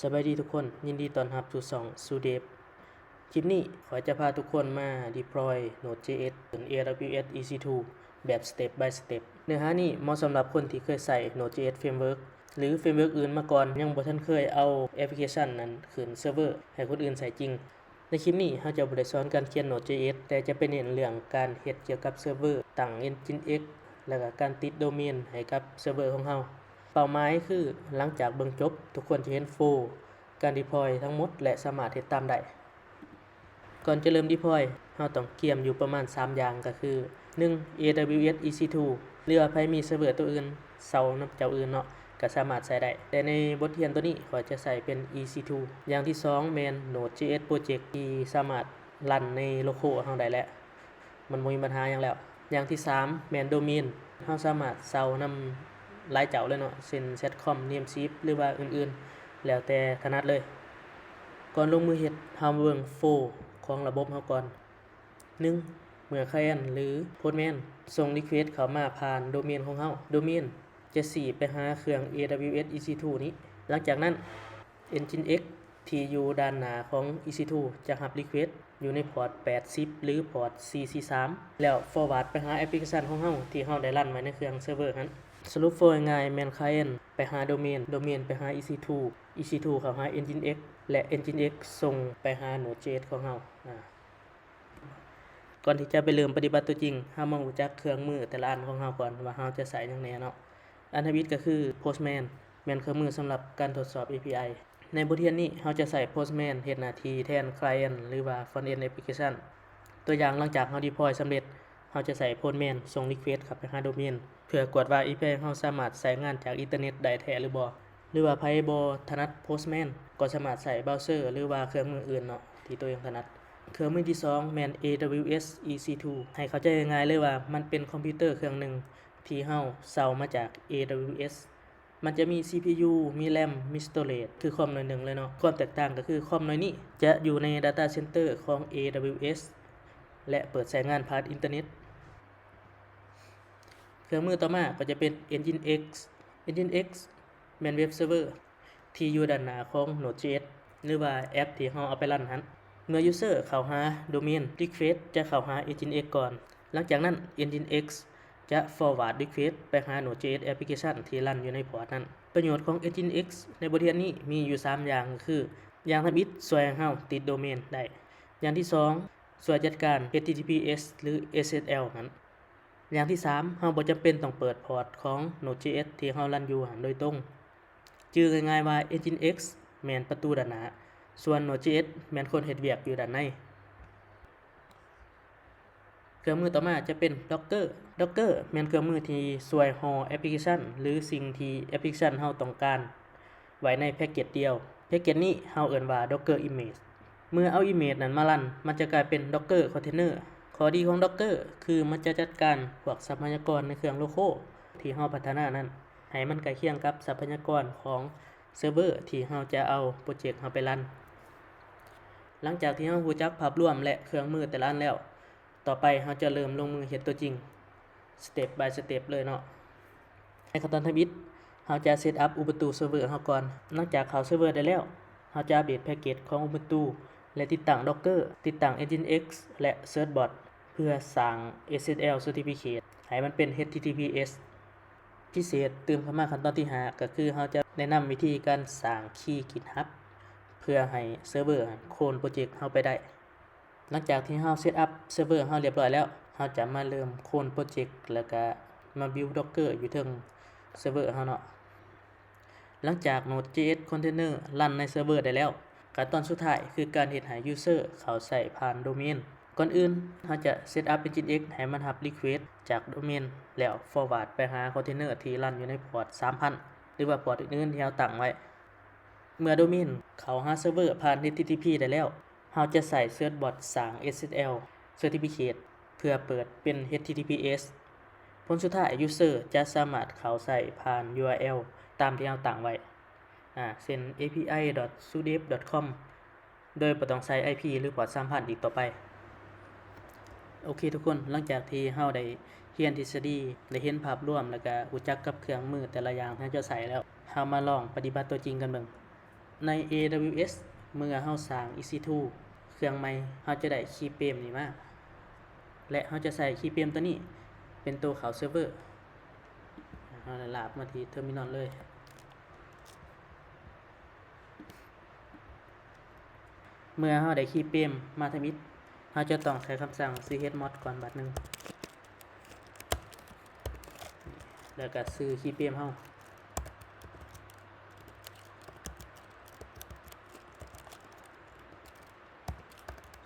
ສະບາຍດີທຸກຄົນ, ຍິນດີຕ້ອນຮັບສູ່ຊ່ອງ Sudev. ຄລິບນີ້ຂ້ອຍຈະພາທຸກຄົນມາ deploy Node.js ເປັນ AWS EC two ແບບ step by step. ເນື້ອຫານີ້ເໝາະສຳລັບຄົນທີ່ເຄີຍໃຊ້ Node.js Framework ຫຼື framework ອື່ນມາກ່ອນ, ຍັງບໍ່ທັນເຄີຍເອົາແອັບພລິເຄຊັນນັ້ນຂຶ້ນເຊີເວີໃຫ້ຄົນອື່ນໃຊ້ຈິງ. ໃນຄລິບນີ້ເຮົາຈະບໍ່ໄດ້ສອນການຂຽນ Node.js ແຕ່ຈະໄປເນັ້ນເລື່ອງການເຮັດກ່ຽວກັບເຊີເວີ, ຕັ້ງ Nginx ແລ້ວກໍການຕິດໂດເມນໃຫ້ກັບເຊີເວີຂອງເຮົາ. ເປົ້າໝາຍຄື ຫຼັງຈາກເບິ່ງຈົບ, ທຸກຄົນຈະເຫັນໂຟລ ການ deploy ທັງໝົດ ແລະ ສາມາດເຮັດຕາມໄດ້. ກ່ອນຈະເລີ່ມ deploy ເຮົາຕ້ອງກຽມຢູ່ປະມານສາມຢ່າງ ກໍຄື ໜຶ່ງ AWS EC two ຫຼືວ່າໃຜມີເຊີເວີໂຕອື່ນ ເຊົ່ານຳເຈົ້າອື່ນເນາະ ກໍສາມາດໃຊ້ໄດ້, ແຕ່ໃນບົດຮຽນໂຕນີ້ ຂ້ອຍຈະໃຊ້ເປັນ EC two. ຢ່າງທີສອງແມ່ນ Node.js Project ທີ່ສາມາດຣັນໃນ local ເຮົາໄດ້ແລ້ວ, ມັນບໍ່ມີບັນຫາຫຍັງແລ້ວ. ຢ່າງທີສາມແມ່ນໂດເມນ, ເຮົາສາມາດເຊົ່ານຳຫຼາຍເຈົ້າເລີຍເນາະ ເຊັ່ນ Satcom, Namecheap ຫຼືວ່າອື່ນໆ ແລ້ວແຕ່ຖະໜັດເລີຍ. ກ່ອນລົງມືເຮັດ, ເຮົາມາເບິ່ງໂຟລຂອງລະບົບເຮົາກ່ອນ. ໜຶ່ງ ເມື່ອ client ຫຼື Postman ສົ່ງ request ເຂົ້າມາຜ່ານໂດເມນຂອງເຮົາ, ໂດເມນຈະຊີ້ໄປຫາເຄື່ອງ AWS EC two ນີ້. ຫຼັງຈາກນັ້ນ Nginx ທີ່ຢູ່ດ້ານໜ້າຂອງ EC two ຈະຮັບ request ຢູ່ໃນ port ແປດສິບ ຫຼື port ສີ່ສີ່ສາມ ແລ້ວ forward ໄປຫາແອັບພລິເຄຊັນຂອງເຮົາທີ່ເຮົາໄດ້ຣັນໄວ້ໃນເຄື່ອງເຊີເວີຫັ້ນ. ສະຫຼຸບໂຟລງ່າຍໆແມ່ນ client ໄປຫາໂດເມນ, ໂດເມນໄປຫາ EC two, EC two ເຂົ້າຫາ Nginx ແລະ Nginx ສົ່ງໄປຫາ Node.js ຂອງເຮົາ. ອາ ກ່ອນທີ່ຈະໄປເລີ່ມປະຕິບັດຕົວຈິງ, ເຮົາມາຮູ້ຈັກເຄື່ອງມືແຕ່ລະອັນຂອງເຮົາກ່ອນວ່າເຮົາຈະໃຊ້ຫຍັງແດ່ເນາະ. ອັນທຳອິດກໍຄື Postman ແມ່ນເຄື່ອງມືສຳລັບການທົດສອບ API. ໃນບົດຮຽນນີ້ເຮົາຈະໃຊ້ Postman ເຮັດໜ້າທີ່ແທນ client ຫຼືວ່າ front end application. ຕົວຢ່າງ, ຫຼັງຈາກເຮົາ deploy ສຳເລັດ, ເຮົາຈະໃຊ້ Postman ສົ່ງ request ເຂົ້າໄປຫາໂດເມນ ເພື່ອກວດວ່າ API ເຮົາສາມາດໃຊ້ງານຈາກອິນເຕີເນັດໄດ້ແທ້ຫຼືບໍ່. ຫຼືວ່າໃຜບໍ່ຖະໜັດ Postman ກໍສາມາດໃຊ້ເບຣາເຊີ ຫຼືວ່າເຄື່ອງມືອື່ນເນາະ ທີ່ຕົວເອງຖະໜັດ. ເຄື່ອງມືທີສອງແມ່ນ AWS EC two. ໃຫ້ເຂົ້າໃຈງ່າຍໆເລີຍວ່າ ມັນເປັນຄອມພິວເຕີເຄື່ອງໜຶ່ງທີ່ເຮົາເຊົ່າມາຈາກ AWS. ມັນຈະມີ CPU, ມີ RAM, ມີ storage ຄືຄອມໜ່ວຍໜຶ່ງເລີຍເນາະ. ຄວາມແຕກຕ່າງກໍຄືຄອມໜ່ວຍນີ້ຈະຢູ່ໃນ data center ຂອງ AWS ແລະ ເປີດໃຊ້ງານຜ່ານອິນເຕີເນັດ. ເຄື່ອງມືຕໍ່ມາກໍຈະເປັນ Nginx. Nginx ແມ່ນເວັບເຊີເວີທີ່ຢູ່ດ້ານໜ້າຂອງ Node.js ຫຼືວ່າແອັບທີ່ເຮົາເອົາໄປຣັນຫັ້ນ. ເມື່ອ user ເຂົ້າຫາໂດເມນ, request ຈະເຂົ້າຫາ Nginx ກ່ອນ. ຫຼັງຈາກນັ້ນ Nginx ຈະ forward request ໄປຫາ Node.js application ທີ່ຣັນຢູ່ໃນ port ນັ້ນ. ປະໂຫຍດຂອງ Nginx ໃນບົດຮຽນນີ້ມີຢູ່ສາມຢ່າງ ກໍຄື ຢ່າງທຳອິດ ຊ່ວຍໃຫ້ເຮົາຕິດໂດເມນໄດ້. ຢ່າງທີສອງ ຊ່ວຍຈັດການ HTTPS ຫຼື SSL ຫັ້ນ. ຢ່າງທີສາມ ເຮົາບໍ່ຈຳເປັນຕ້ອງເປີດ port ຂອງ Node.js ທີ່ເຮົາຣັນຢູ່ຫັ້ນໂດຍຕົງ. ຈື່ງ່າຍໆວ່າ Nginx ແມ່ນປະຕູດ້ານໜ້າ, ສ່ວນ Node.js ແມ່ນຄົນເຮັດວຽກຢູ່ດ້ານໃນ. ເຄື່ອງມືຕໍ່ມາຈະເປັນ Docker. Docker ແມ່ນເຄື່ອງມືທີ່ຊ່ວຍຫໍ່ແອັບພລິເຄຊັນ ຫຼື ສິ່ງທີ່ແອັບພລິເຄຊັນເຮົາຕ້ອງການ ໄວ້ໃນແພັກເກັດດຽວ. ແພັກເກັດນີ້ເຮົາເອີ້ນວ່າ Docker Image. ເມື່ອເອົາ image ນັ້ນມາຣັນ, ມັນຈະກາຍເປັນ Docker Container. ຂໍ້ດີຂອງ Docker ຄືມັນຈະຈັດການພວກຊັບພະຍາກອນໃນເຄື່ອງ local ທີ່ເຮົາພັດທະນານັ້ນ ໃຫ້ມັນໃກ້ຄຽງກັບຊັບພະຍາກອນຂອງເຊີເວີທີ່ເຮົາຈະເອົາໂປຣເຈັກເຮົາໄປຣັນ. ຫຼັງຈາກທີ່ເຮົາຮູ້ຈັກພາບລວມ ແລະ ເຄື່ອງມືແຕ່ລະອັນແລ້ວ, ຕໍ່ໄປເຮົາຈະເລີ່ມລົງມືເຮັດຕົວຈິງ step by step ເລີຍເນາະ. ໃນຂັ້ນຕອນທຳອິດ, ເຮົາຈະ set up Ubuntu Server ເຮົາກ່ອນ. ຫຼັງຈາກເຂົ້າ Server ໄດ້ແລ້ວ, ເຮົາຈະອັບເດດແພັກເກັດຂອງ Ubuntu ແລະ ຕິດຕັ້ງ Docker, ຕິດຕັ້ງ Nginx ແລະ Certbot ເພື່ອສ້າງ SSL Certificate ໃຫ້ມັນເປັນ HTTPS ພິເສດຕື່ມເຂົ້າມາຂັ້ນຕອນທີຫ້າ ກໍຄືເຮົາຈະແນະນຳວິທີການສ້າງຄີ GitHub ເພື່ອໃຫ້ Server ໂຄນໂປຣເຈັກເຮົາໄປໄດ້. ຫຼັງຈາກທີ່ເຮົາ set up Server ເຮົາລຽບຮ້ອຍແລ້ວ, ເຮົາຈະມາເລີ່ມໂຄນໂປຣເຈັກ ແລ້ວກະມາ build Docker ຢູ່ເທິງ Server ເຮົາເນາະ. ຫຼັງຈາກ Node.js Container ຣັນໃນ Server ໄດ້ແລ້ວ, ຂັ້ນຕອນສຸດທ້າຍຄືການເຮັດໃຫ້ User ເຂົ້າໃຊ້ຜ່ານໂດເມນ. ກ່ອນອື່ນ, ເຮົາຈະ set up Nginx ໃຫ້ມັນຮັບ request ຈາກໂດເມນ ແລ້ວ forward ໄປຫາ Container ທີ່ຣັນຢູ່ໃນ port ສາມພັນ ຫຼືວ່າ port ອື່ນໆທີ່ເຮົາຕັ້ງໄວ້. ເມື່ອໂດເມນເຂົ້າຫາ Server ຜ່ານ HTTP ໄດ້ແລ້ວ, ເຮົາຈະໃຊ້ Certbot ສ້າງ SSL Certificate ເພື່ອເປີດເປັນ HTTPS. ຜົນສຸດທ້າຍ, User ຈະສາມາດເຂົ້າໃຊ້ຜ່ານ URL ຕາມທີ່ເຮົາຕັ້ງໄວ້, ອາ, ເຊັ່ນ api.sudev.com ໂດຍບໍ່ຕ້ອງໃສ່ IP ຫຼື port ສາມພັນອີກຕໍ່ໄປ. ໂອເຄທຸກຄົນ, ຫຼັງຈາກທີ່ເຮົາໄດ້ຮຽນທິດສະດີ, ໄດ້ເຫັນພາບລວມ ແລ້ວກະຮູ້ຈັກກັບເຄື່ອງມືແຕ່ລະຢ່າງທີ່ເຮົາຈະໃຊ້ແລ້ວ, ເຮົາມາລອງປະຕິບັດຕົວຈິງກັນເບິ່ງ. ໃນ ເອດັບເບິນຢູເອັສ ເມື່ອເຮົາສ້າງ ອີຊີທູ ເຄື່ອງໃໝ່ ເຮົາຈະໄດ້ຄີເຟຣມນີ້ມາ ແລະ ເຮົາຈະໃຊ້ຄີເຟຣມຕົວນີ້ເປັນຕົວເຂົ້າເຊີເວີ. ເຮົາໄດ້ລາກມາທີ່ເທີມິນອນເລີຍ. ເມື່ອເຮົາໄດ້ຄີເຟຣມມາທຳອິດ, ເຮົາຈະຕ້ອງໃຊ້ຄຳສັ່ງ chmod ກ່ອນບາດໜຶ່ງ ແລ້ວກະຊື່ຄີເຟຣມເຮົາ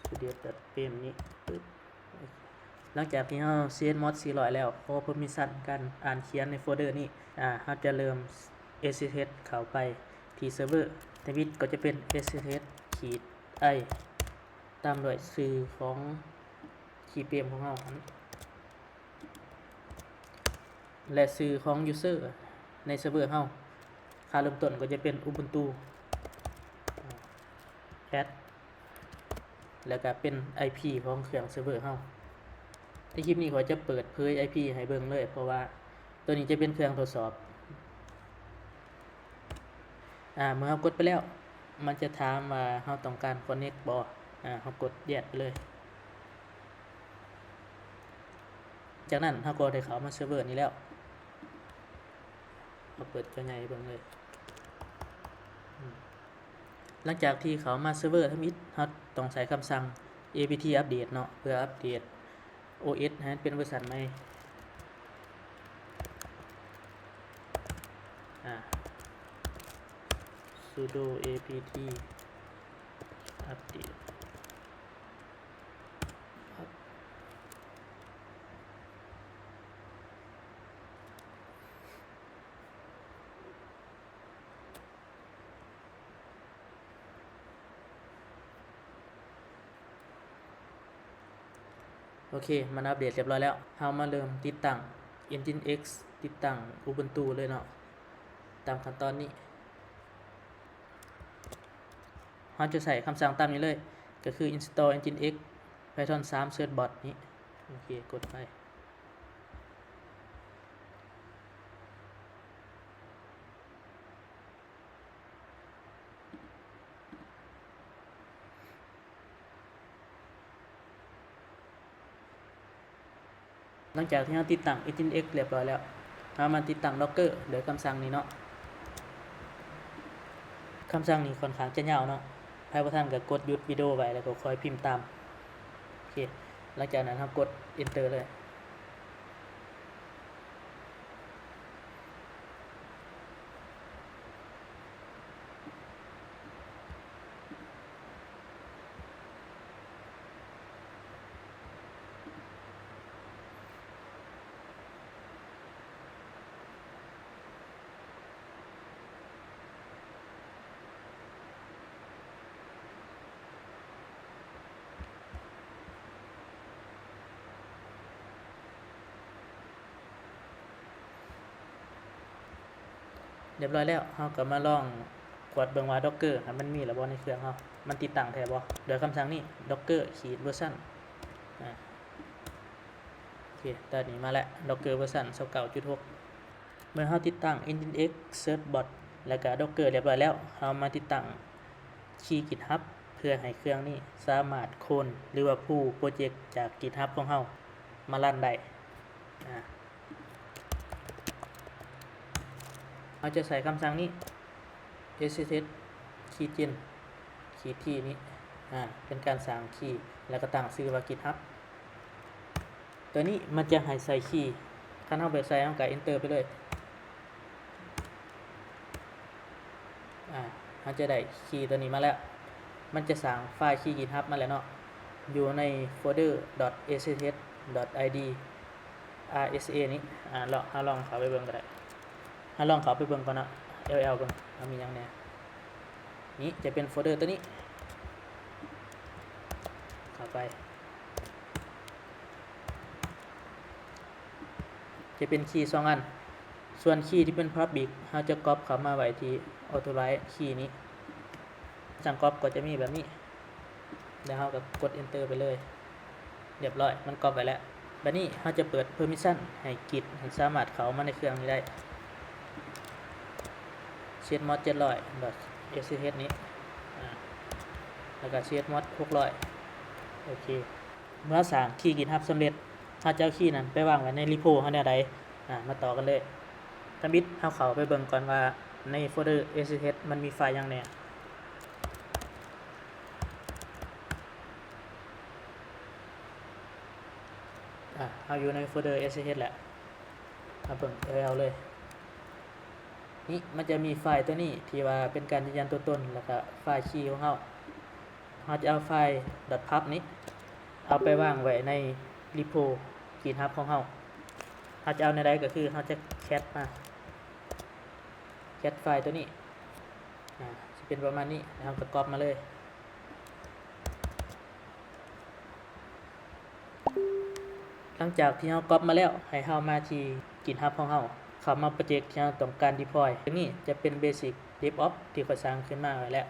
sudo dot frame ນີ້ ປຶບ. ຫຼັງຈາກທີ່ເຮົາ chmod ເສຍຮຽບຮ້ອຍແລ້ວ, ຂໍເພີມິຊັນການອ່ານຂຽນໃນໂຟເດີນີ້. ອາ ເຮົາຈະເລີ່ມ sh ເຂົ້າໄປທີ່ເຊີເວີ. ທຳອິດກໍຈະເປັນ sh ຂີດ i ຕາມດ້ວຍຊື່ຂອງຄີເຟຣມຂອງເຮົາຫັ້ນ ແລະ ຊື່ຂອງຢູເຊີໃນເຊີເວີເຮົາ. ຄ່າເລີ່ມຕົ້ນກໍຈະເປັນ Ubuntu add ແລ້ວກະເປັນ IP ຂອງເຄື່ອງເຊີເວີເຮົາ. ໃນຄລິບນີ້ຂ້ອຍຈະເປີດເຜີຍ IP ໃຫ້ເບິ່ງເລີຍ ເພາະວ່າໂຕນີ້ຈະເປັນເຄື່ອງທົດສອບ. ອາ ເມື່ອເຮົາກົດໄປແລ້ວ ມັນຈະຖາມວ່າເຮົາຕ້ອງການ connect ບໍ່. ອາ ເຮົາກົດ yes ໄປເລີຍ. ຈາກນັ້ນເຮົາກໍໄດ້ເຂົ້າມາເຊີເວີນີ້ແລ້ວ. ເຮົາເປີດຈໍໃຫຍ່ໃຫ້ເບິ່ງເລີຍ. ອືມ ຫຼັງຈາກທີ່ເຂົ້າມາເຊີເວີທຳອິດ, ເຮົາຕ້ອງໃຊ້ຄຳສັ່ງ apt update ເນາະ ເພື່ອອັບເດດ ໂອເອັສ ໃຫ້ມັນເປັນເວີຊັນໃໝ່. ອາ sudo apt update. ໂອເຄ ມັນອັບເດດຮຽບຮ້ອຍແລ້ວ. ເຮົາມາເລີ່ມຕິດຕັ້ງ Nginx ຕິດຕັ້ງ Ubuntu ເລີຍເນາະ ຕາມຂັ້ນຕອນນີ້. ເຮົາຈະໃຊ້ຄຳສັ່ງຕາມນີ້ເລີຍ ກໍຄື install Nginx Python ສາມ Certbot ນີ້. ໂອເຄ ກົດໄປ. ຫຼັງຈາກທີ່ເຮົາຕິດຕັ້ງ Nginx ຮຽບຮ້ອຍແລ້ວ, ເຮົາມາຕິດຕັ້ງ Docker ໂດຍຄຳສັ່ງນີ້ເນາະ. ຄຳສັ່ງນີ້ຂ້ອນຂ້າງຈະຍາວເນາະ, ໃຜບໍ່ທັນກໍກົດຢຸດວິດີໂອໄວ້ ແລ້ວກໍຄ່ອຍພິມຕາມ. ໂອເຄ ຫຼັງຈາກນັ້ນເຮົາກົດ Enter ເລີຍ. ຮຽບຮ້ອຍແລ້ວ, ເຮົາກໍມາລອງກວດເບິ່ງວ່າ Docker ຫັ້ນມັນມີແລ້ວບໍ່ໃນເຄື່ອງເຮົາ, ມັນຕິດຕັ້ງແທ້ບໍ່ ໂດຍຄຳສັ່ງນີ້ Docker ຂີດ version. ອາ ໂອເຄ ຕອນນີ້ມາແລ້ວ Docker version ຊາວເກົ້າຈຸດຫົກ. ເມື່ອເຮົາຕິດຕັ້ງ Nginx Certbot ແລ້ວກະ Docker ຮຽບຮ້ອຍແລ້ວ, ເຮົາມາຕິດຕັ້ງຄີ GitHub ເພື່ອໃຫ້ເຄື່ອງນີ້ສາມາດໂຄນ ຫຼືວ່າ pull project ຈາກ GitHub ຂອງເຮົາມາຣັນໄດ້. ອາ ເຮົາຈະໃຊ້ຄຳສັ່ງນີ້ sh ຂີດ gen ຂີດ t ນີ້ ອາ ເປັນການສ້າງຄີ ແລ້ວກໍຕັ້ງຊື່ວ່າ GitHub. ຕົວນີ້ມັນຈະໃຫ້ໃສ່ຄີ, ຄັນເຮົາບໍ່ຢາກໃສ່ ເຮົາກໍ Enter ໄປເລີຍ. ອາ ເຮົາຈະໄດ້ຄີຕົວນີ້ມາແລ້ວ, ມັນຈະສ້າງໄຟລ໌ຄີ GitHub ມາແລ້ວເນາະ, ຢູ່ໃນໂຟເດີ .sh.id rsa ນີ້. ອາ ລອງ ເຮົາລອງເຂົ້າໄປເບິ່ງກໍໄດ້, ເຮົາລອງເຂົ້າໄປເບິ່ງກ່ອນເນາະ ແອລແອລ ເບິ່ງວ່າມີຫຍັງແດ່. ນີ້ຈະເປັນໂຟເດີຕົວນີ້ ເຂົ້າໄປ ຈະເປັນຄີສອງອັນ, ສ່ວນຄີທີ່ເປັນ Public ເຮົາຈະກັອບເຂົ້າມາໄວ້ທີ່ Authorize ຄີນີ້. ສັ່ງກັອບກໍຈະມີແບບນີ້ ແລ້ວເຮົາກໍກົດ Enter ໄປເລີຍ. ຮຽບຮ້ອຍ ມັນກັອບໄວ້ແລ້ວ. ບາດນີ້ເຮົາຈະເປີດ permission ໃຫ້ Git ໃຫ້ສາມາດເຂົ້າມາໃນເຄື່ອງນີ້ໄດ້. chmod ເຈັດຮ້ອຍ ດອດ ເອັສເອັສເອັສນີ້ ອາ ແລ້ວກໍຊີເອັສມອດຫົກຮ້ອຍ ໂອເຄ. ເມື່ອສ້າງຄີກິດຮັບສຳເລັດ ເຮົາຈະເອົາຄີນັ້ນໄປວາງໄວ້ໃນຣີໂພເຮົາແນວໃດ? ອາ ມາຕໍ່ກັນເລີຍ. ທຳອິດເຮົາເຂົ້າໄປເບິ່ງກ່ອນວ່າໃນໂຟນເດີເອັສເອັສເອັສມັນມີໄຟລ໌ຫຍັງແດ່. ອາ ເຮົາຢູ່ໃນໂຟນເດີເອັສເອັສເອັສແລ້ວ ມາເບິ່ງແອວເລີຍ. ນີ້ມັນຈະມີໄຟລ໌ຕົວນີ້ທີ່ວ່າເປັນການຢືນຢັນຕົວຕົນ ແລ້ວກະໄຟລ໌ຄີຂອງເຮົາ. ເຮົາຈະເອົາໄຟລ໌ດອດພັບນີ້ ເອົາໄປວາງໄວ້ໃນຣີໂພກິດຮັບຂອງເຮົາ. ເຮົາຈະເອົາແນວໃດ? ກໍຄືເຮົາຈະແຄັດມາ ແຄັດໄຟລ໌ຕົວນີ້ ອາ ຊິເປັນປະມານນີ້ ແລ້ວເຮົາກໍກັອບມາເລີຍ. ຫຼັງຈາກທີ່ເຮົາກັອບມາແລ້ວ ໃຫ້ເຮົາມາທີ່ກິດຮັບຂອງເຮົາ ເຂົ້າມາໂປຣເຈັກທີ່ເຮົາຕ້ອງການດີພອຍ. ຕົວນີ້ຈະເປັນເບສິກເດບອອບທີ່ຂ້ອຍສ້າງຂຶ້ນມາໄວ້ແລ້ວ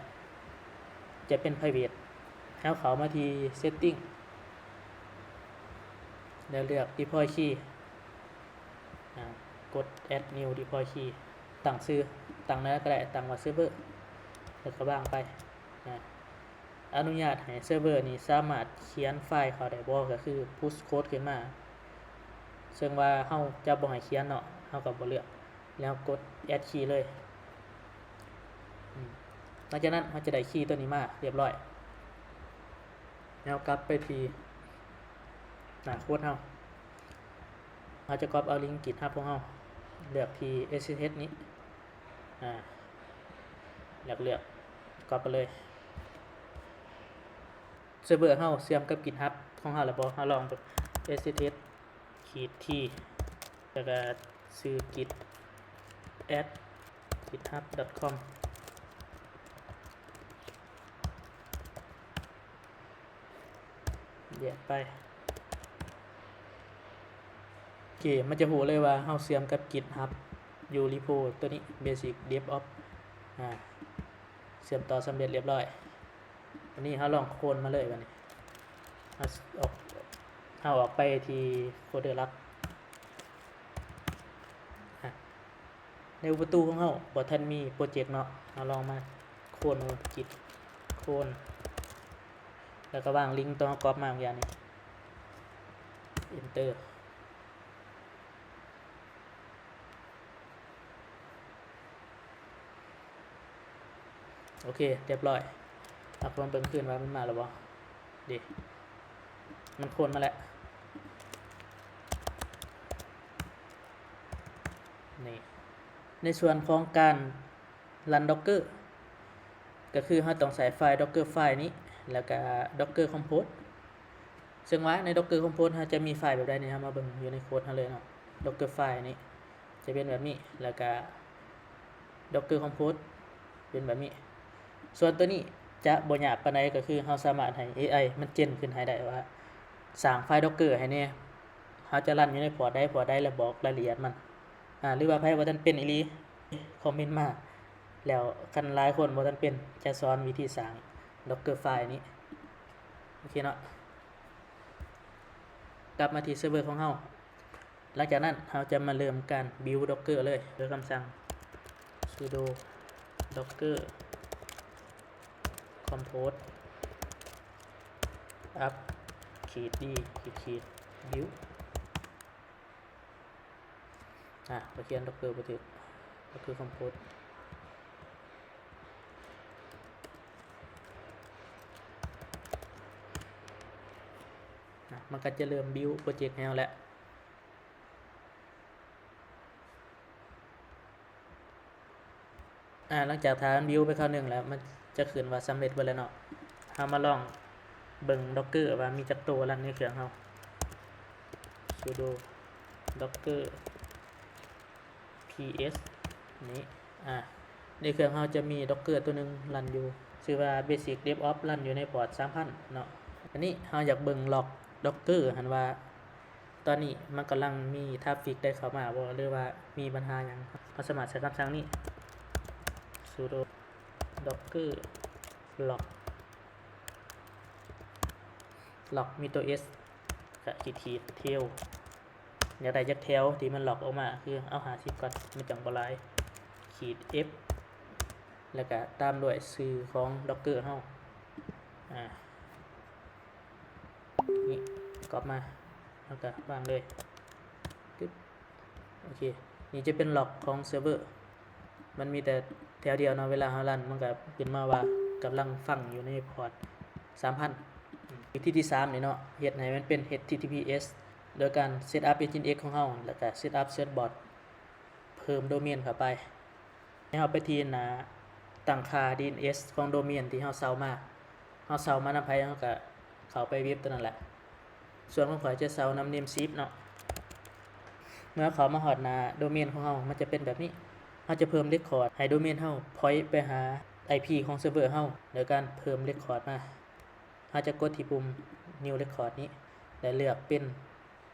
ຈະເປັນໄພຣເວດ. ໃຫ້ເຮົາເຂົ້າມາທີ່ເຊັດຕິ້ງ ແລ້ວເລືອກດີພອຍຄີ ອາ ກົດແອັດນິວດີພອຍຄີ ຕັ້ງຊື່ ຕັ້ງແນວໃດກໍໄດ້ ຕັ້ງວ່າເຊີເວີ ແລ້ວກໍວາງໄປ. ອາ ອະນຸຍາດໃຫ້ເຊີເວີນີ້ສາມາດຂຽນໄຟລ໌ເຂົ້າໄດ້ບໍ່ ກໍຄືພຸດໂຄດຂຶ້ນມາ. ເຊິ່ງວ່າເຮົາຈະບໍ່ໃຫ້ຂຽນເນາະ ເຮົາກໍບໍ່ເລືອກ ແລ້ວກົດແອັດຄີເລີຍ. ອືມ ຫຼັງຈາກນັ້ນເຮົາຈະໄດ້ຄີຕົວນີ້ມາຮຽບຮ້ອຍ. ແລ້ວກັບໄປທີ່ໜ້າໂຄດເຮົາ ເຮົາຈະກັອບເອົາລິງກິດຮັບຂອງເຮົາ ເລືອກທີ່ເອັສເອັສເອັສນີ້ ອາ ແລ້ວເລືອກກັອບໄປເລີຍ. ເຊີເວີເຮົາເຊື່ອມກັບກິດຮັບຂອງເຮົາແລ້ວບໍ່? ເຮົາລອງເບິ່ງ ເອັສເອັສເອັສ ຂີດທີ ແລ້ວກະຊື່ກິດ ແອັດ ກິດຮັບ ດອດຄອມ ແຍກໄປ. ໂອເຄ ມັນຈະຮູ້ເລີຍວ່າເຮົາເຊື່ອມກັບກິດຮັບຢູ່ຣີໂພຕົວນີ້ ເບສິກເດບອອບ ອາ ເຊື່ອມຕໍ່ສຳເລັດລຽບຮ້ອຍ. ບາດນີ້ເຮົາລອງໂຄນມາເລີຍ ບາດນີ້ເຮົາອອກ ເຮົາອອກໄປທີ່ໂຟນເດີຫຼັກ. ອາ ໃນອຸປະຕູຂອງເຮົາບໍ່ທັນມີໂປຣເຈັກເນາະ ເຮົາລອງມາໂຄນເບິ່ງ ກິດໂຄນ ແລ້ວກໍວາງລິງຕົວເຮົາກັອບມາເມື່ອກີ້ນີ້ ເອັນເຕີ. ໂອເຄ ຮຽບຮ້ອຍ. ເຮົາກະມາເບິ່ງຄືນວ່າມັນມາແລ້ວບໍ່. ເດ ມັນໂຄນມາແລ້ວ ນີ້. ໃນສ່ວນຂອງການຣັນດັອກເກີ ກະຄືເຮົາຕ້ອງໃຊ້ໄຟລ໌ດັອກເກີໄຟລ໌ນີ້ ແລ້ວກະດັອກເກີຄອມໂພດ. ເຊິ່ງວ່າໃນດັອກເກີຄອມໂພດເຮົາຈະມີໄຟລ໌ແບບໃດນີ້ ເຮົາມາເບິ່ງຢູ່ໃນໂຄດເຮົາເລີຍເນາະ. ດັອກເກີໄຟລ໌ນີ້ຈະເປັນແບບນີ້ ແລ້ວກະດັອກເກີຄອມໂພດເປັນແບບນີ້. ສ່ວນຕົວນີ້ຈະບໍ່ຍາກປານໃດ ກໍຄືເຮົາສາມາດໃຫ້ເອໄອມັນເຈນຂຶ້ນໃຫ້ໄດ້ວ່າ ສ້າງໄຟລ໌ດັອກເກີໃຫ້ແດ່ ເຮົາຈະຣັນຢູ່ໃນພອດໃດ ພອດໃດ ແລ້ວບອກລາຍລະອຽດມັນ. ອາ ຫຼືວ່າໃຜບໍ່ທັນເປັນອີ່ຫຼີ ຄອມເມັນມາ ແລ້ວຄັນຫຼາຍຄົນບໍ່ທັນເປັນ ຈະສອນວິທີສ້າງດັອກເກີໄຟລ໌ນີ້. ໂອເຄເນາະ ກັບມາທີ່ເຊີເວີຂອງເຮົາ. ຫຼັງຈາກນັ້ນເຮົາຈະມາເລີ່ມການບິວດັອກເກີເລີຍ ດ້ວຍຄຳສັ່ງ sudo docker compose apt ຂີດ d ຂີດຂີດ build. ອາ ຂ້ອຍຂຽນດັອກເກີບໍ່ຖືກ ກໍຄືຄອມໂພດ. ອາ ມັນກໍຈະເລີ່ມບິວໂປຣເຈັກໃຫ້ເຮົາແລ້ວ. ອາ ຫຼັງຈາກຖ້າມັນບິວໄປຄາວໜຶ່ງແລ້ວ ມັນຈະຂຶ້ນວ່າສຳເລັດເບິດແລ້ວເນາະ. ເຮົາມາລອງເບິ່ງດັອກເກີວ່າມີຈັກໂຕຣັນໃນເຄື່ອງເຮົາ sudo docker ps ນີ້. ອາ ໃນເຄື່ອງເຮົາຈະມີດັອກເກີຕົວໜຶ່ງຣັນຢູ່ ຊື່ວ່າ basic devops ຣັນຢູ່ໃນພອດສາມພັນເນາະ. ບາດນີ້ເຮົາຢາກເບິ່ງລັອກດັອກເກີຫັ້ນວ່າ ຕອນນີ້ມັນກຳລັງມີທຣາຟຟິກໃດເຂົ້າມາບໍ່ ຫຼືວ່າມີບັນຫາຫຍັງ. ເຮົາສາມາດໃຊ້ຄຳສັ່ງນີ້ sudo docker log log ມີຕົວ s ກະຂີດຂີດ tail ຢາກໄດ້ຈັກແຖວທີ່ມັນລັອກອອກມາ ຄືເອົາຫ້າສິບກ່ອນ ມັນຈັ່ງບໍ່ຫຼາຍ ຂີດ f ແລ້ວກະຕາມດ້ວຍຊື່ຂອງ Docker ເຮົາ ອາ ນີ້ copy ມາ ແລ້ວກະວາງເລີຍ ຕຶບ ໂອເຄ ນີ້ຈະເປັນ log ຂອງເຊີເວີ ມັນມີແຕ່ແຖວດຽວເນາະ ເວລາເຮົາ run ມັນກະຂຶ້ນມາວ່າກຳລັງຟັງຢູ່ໃນພອດສາມພັນ. ວິທີທີສາມນີ້ເນາະ ເຮັດໃຫ້ມັນເປັນ HTTPS ໂດຍການ set up Nginx ຂອງເຮົາ ແລ້ວກະ set up search bot ເພີ່ມໂດເມນເຂົ້າໄປ. ໃຫ້ເຮົາໄປທີ່ໜ້າຕັ້ງຄ່າ DNS ຂອງໂດເມນທີ່ເຮົາເຊົ່າມາ. ເຮົາເຊົ່າມານຳໃຜ ເຮົາກະເຂົ້າໄປເວັບຕົວນັ້ນແຫຼະ. ສ່ວນຂອງຂ້ອຍຈະເຊົ່ານຳ Namecheap ເນາະ. ເມື່ອເຂົ້າມາຮອດໜ້າໂດເມນຂອງເຮົາ ມັນຈະເປັນແບບນີ້. ເຮົາຈະເພີ່ມ record ໃຫ້ໂດເມນເຮົາ point ໄປຫາ IP ຂອງເຊີເວີເຮົາ ໂດຍການເພີ່ມ record ມາ. ເຮົາຈະກົດທີ່ປຸ່ມ New Record ນີ້ ແລະ ເລືອກເປັນ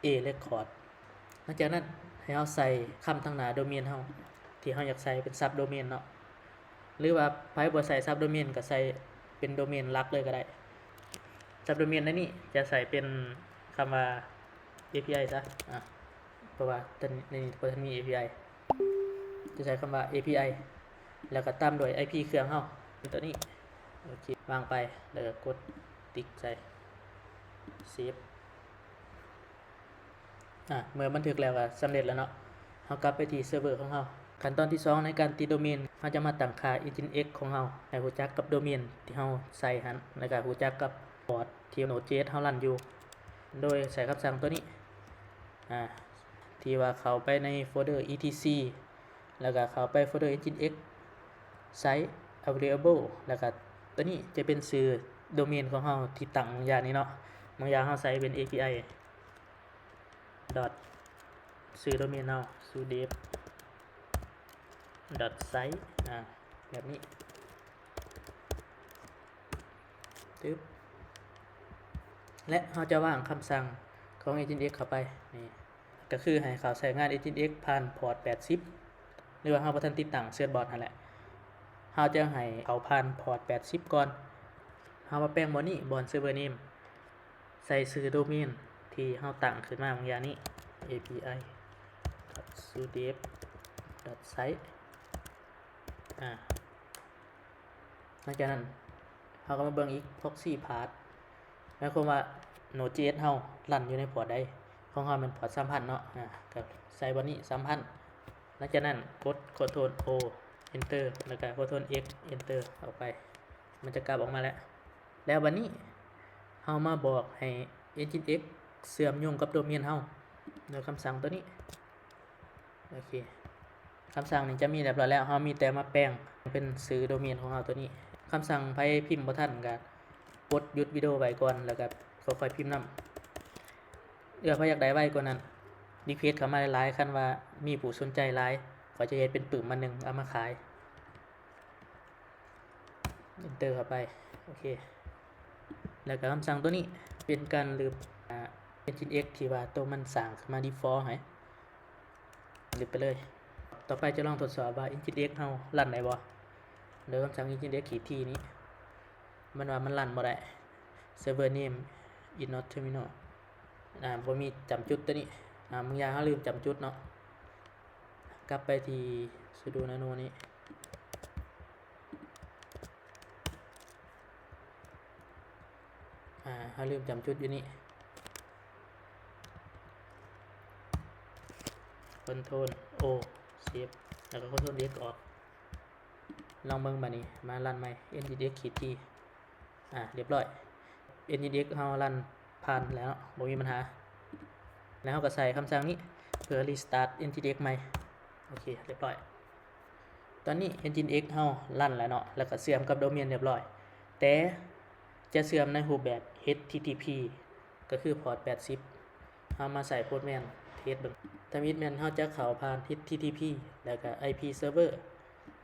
A Record. ຫຼັງຈາກນັ້ນໃຫ້ເຮົາໃສ່ຄຳທາງໜ້າໂດເມນເຮົາ ທີ່ເຮົາຢາກໃສ່ເປັນ subdomain ເນາະ ຫຼືວ່າໃຜບໍ່ໃສ່ subdomain ກໍໃສ່ເປັນໂດເມນຫຼັກເລີຍກໍໄດ້. Subdomain ໃນນີ້ຈະໃສ່ເປັນຄຳວ່າ API ຊະ ອາ ເພາະວ່າໃນນີ້ບໍ່ທັນມີ API. ຈະໃສ່ຄຳວ່າ API ແລ້ວກໍຕາມດ້ວຍ IP ເຄື່ອງເຮົາ ຕົວນີ້. ໂອເຄ ວາງໄປ ແລ້ວກໍກົດຕິກໃສ່ save. ອາ ເມື່ອບັນທຶກແລ້ວກໍສຳເລັດແລ້ວເນາະ. ເຮົາກັບໄປທີ່ເຊີເວີຂອງເຮົາ. ຂັ້ນຕອນທີສອງໃນການຕິດໂດເມນ ເຮົາຈະມາຕັ້ງຄ່າ Nginx ຂອງເຮົາ ໃຫ້ຮູ້ຈັກກັບໂດເມນທີ່ເຮົາໃສ່ຫັ້ນ ແລ້ວກໍຮູ້ຈັກກັບພອດທີ່ Node.js ເຮົາຣັນຢູ່ ໂດຍໃຊ້ຄຳສັ່ງຕົວນີ້ ອາ ທີ່ວ່າເຂົ້າໄປໃນໂຟນເດີ etc ແລ້ວກໍເຂົ້າໄປໂຟນເດີ Nginx site available ແລ້ວກໍຕົວນີ້ຈະເປັນຊື່ໂດເມນຂອງເຮົາທີ່ຕັ້ງຢ່າງນີ້ເນາະ. ບາງຢ່າງເຮົາໃສ່ເປັນ API ດອດ ຊື່ໂດເມນເຮົາ sudev ດອດ site ອາ ແບບນີ້ ຕຶບ ແລະ ເຮົາຈະວາງຄຳສັ່ງຂອງ Nginx ເຂົ້າໄປ ນີ້ ກໍຄືໃຫ້ເຂົ້າໃຊ້ງານ Nginx ຜ່ານພອດແປດສິບ ຫຼືວ່າເຮົາບໍ່ທັນຕິດຕັ້ງ search bot ຫັ້ນແຫຼະ. ເຮົາຈະໃຫ້ເຂົ້າຜ່ານພອດແປດສິບກ່ອນ. ເຮົາມາແປງບ່ອນນີ້ ບ່ອນ server name ໃສ່ຊື່ໂດເມນທີ່ເຮົາຕັ້ງຂຶ້ນມາບາງຢ່າງນີ້ api.sudev.site ອາ ຫຼັງຈາກນັ້ນເຮົາກໍມາເບິ່ງອີກ proxy path ໝາຍຄວາມວ່າ Node.js ເຮົາຣັນຢູ່ໃນພອດໃດ. ຂອງເຮົາແມ່ນພອດສາມພັນເນາະ ອາ ກໍໃສ່ບ່ອນນີ້ ສາມພັນ. ຫຼັງຈາກນັ້ນກົດ Ctrl O Enter ແລ້ວກໍ Ctrl X Enter ອອກໄປ ມັນຈະກັບອອກມາແລ້ວ. ແລ້ວບັດນີ້ເຮົາມາບອກໃຫ້ Nginx ເຊື່ອມໂຍງກັບໂດເມນເຮົາ ໂດຍຄຳສັ່ງຕົວນີ້. ໂອເຄ ຄຳສັ່ງນີ້ຈະມີຮຽບຮ້ອຍແລ້ວ ເຮົາມີແຕ່ມາແປງເປັນຊື່ໂດເມນຂອງເຮົາຕົວນີ້. ຄຳສັ່ງໃຜພິມບໍ່ທັນກໍກົດຢຸດວິດີໂອໄວ້ກ່ອນ ແລ້ວກໍຄ່ອຍພິມນຳ. ເອື້ອໃຜຢາກໄດ້ໄວກວ່ານັ້ນ request ເຂົ້າມາຫຼາຍໆ ຄັນວ່າມີຜູ້ສົນໃຈຫຼາຍ ຂ້ອຍຈະເຮັດເປັນປຶ້ມມາໜຶ່ງເອົາມາຂາຍ. Enter ເຂົ້າໄປ ໂອເຄ ແລ້ວກໍຄຳສັ່ງຕົວນີ້ເປັນການລຶບ ອາ Nginx ທີ່ວ່າໂຕມັນສ້າງຂຶ້ນມາ default ໃຫ້ ລຶບໄປເລີຍ. ຕໍ່ໄປຈະລອງທົດສອບວ່າ Nginx ເຮົາຣັນໄດ້ບໍ່ ໂດຍຄຳສັ່ງ Nginx ຂີດທີນີ້ ມັນວ່າມັນຣັນບໍ່ໄດ້ server name is not terminal ອາ ບໍ່ມີຈ້ຳຈຸດຕົວນີ້ ອາ ບາງຢ່າງເຮົາລືມຈ້ຳຈຸດເນາະ. ກັບໄປທີ່ sudo nano ນີ້ ອາ ເຮົາລືມຈ້ຳຈຸດຢູ່ນີ້ Ctrl O save ແລ້ວກໍ Ctrl X ອອກ. ລອງເບິ່ງບາດນີ້ ມາຣັນໃໝ່ Nginx ຂີດທີ ອາ ຮຽບຮ້ອຍ Nginx ເຮົາຣັນຜ່ານແລ້ວເນາະ ບໍ່ມີບັນຫາ. ແລ້ວເຮົາກໍໃຊ້ຄຳສັ່ງນີ້ເພື່ອ restart Nginx ໃໝ່. ໂອເຄ ຮຽບຮ້ອຍ ຕອນນີ້ Nginx ເຮົາຣັນແລ້ວເນາະ ແລ້ວກໍເຊື່ອມກັບໂດເມນຮຽບຮ້ອຍ ແຕ່ຈະເຊື່ອມໃນຮູບແບບ HTTP ກໍຄືພອດແປດສິບ. ເຮົາມາໃສ່ Postman test ເບິ່ງ. ທຳອິດແມ່ນເຮົາຈະເຂົ້າຜ່ານ HTTP ແລ້ວກໍ IP server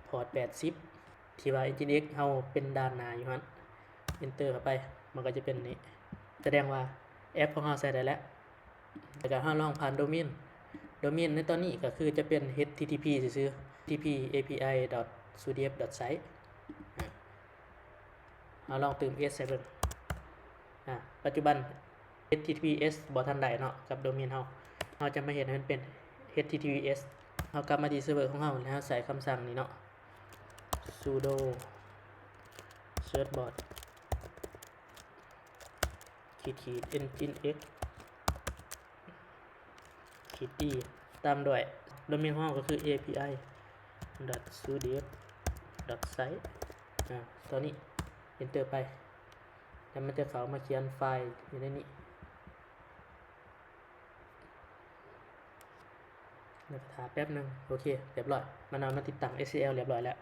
ພອດແປດສິບ ທີ່ວ່າ Nginx ເຮົາເປັນດ້ານໜ້າຢູ່ຫັ້ນ Enter ເຂົ້າໄປ ມັນກໍຈະເປັນນີ້ ສະແດງວ່າແອັບຂອງເຮົາໃຊ້ໄດ້ແລ້ວ. ແລ້ວກໍເຮົາລອງຜ່ານໂດເມນ ໂດເມນໃນຕອນນີ້ກໍຄືຈະເປັນ HTTP ຊື່ໆ HTTP api.sudev.site ອາ ເຮົາລອງຕື່ມ S ໃສ່ເບິ່ງ. ອາ ປັດຈຸບັນ HTTPS ບໍ່ທັນໄດ້ເນາະ ກັບໂດເມນເຮົາ ເຮົາຈະມາເຮັດໃຫ້ມັນເປັນ HTTPS. ເຮົາກັບມາທີ່ເຊີເວີຂອງເຮົາ ແລ້ວເຮົາໃສ່ຄຳສັ່ງນີ້ເນາະ sudo search bot ຂີດຂີດ nginx ຂີດ d ຕາມດ້ວຍ ໂດເມນຂອງເຮົາກໍຄື api.sudev.site ອາ ຕົວນີ້ enter ໄປ ແລ້ວມັນຈະເຂົ້າມາຂຽນໄຟລ໌ຢູ່ໃນນີ້ ແລ້ວກໍຖ້າແປັບໜຶ່ງ. ໂອເຄ ລຽບຮ້ອຍ ມັນເອົາມາຕິດຕັ້ງ SSL ລຽບຮ້ອຍແລ້ວ.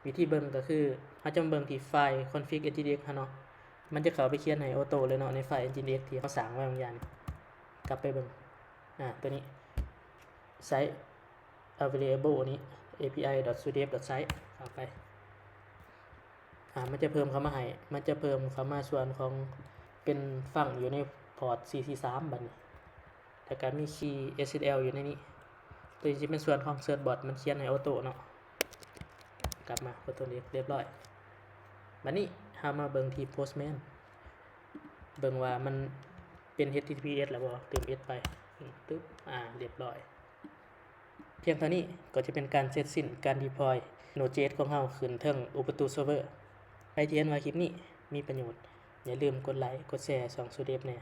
ວິທີເບິ່ງກໍຄື ເຮົາຈະມາເບິ່ງທີ່ໄຟລ໌ config nginx ເຮົາເນາະ ມັນຈະເຂົ້າໄປຂຽນໃຫ້ໂອໂຕ້ເລີຍເນາະ ໃນໄຟລ໌ nginx ທີ່ເຮົາສ້າງໄວ້ບາງຢ່າງນີ້ ກັບໄປເບິ່ງ ອາ ຕົວນີ້ site available ນີ້ api.sudev.site ເຂົ້າໄປ ອາ ມັນຈະເພີ່ມເຂົ້າມາໃຫ້ ມັນຈະເພີ່ມເຂົ້າມາສ່ວນຂອງເປັນຟັງຢູ່ໃນພອດ ສີ່ສີ່ສາມ ບັດນີ້ ແລ້ວກໍມີຄີ SSL ຢູ່ໃນນີ້ ຕົວນີ້ຈະເປັນສ່ວນຂອງ search bot ມັນຂຽນໃຫ້ໂອໂຕ້ເນາະ ກັບມາ ໂອໂຕ້ລຽບຮ້ອຍ. ບັດນີ້ເຮົາມາເບິ່ງທີ່ Postman ເບິ່ງວ່າມັນເປັນ HTTPS ແລ້ວບໍ່ ຕື່ມ S ໄປ ຕຶບ ອາ ລຽບຮ້ອຍ. ພຽງເທົ່ານີ້ກໍຈະເປັນການເສັດສິ້ນການ deploy Node.js ຂອງເຮົາຂຶ້ນເທິງ Ubuntu Server. ໃຜທີ່ເຫັນວ່າຄລິບນີ້ມີປະໂຫຍດ ຢ່າລືມກົດໄລ ກົດແຊ ຊ່ອງ Sudev ແດ່.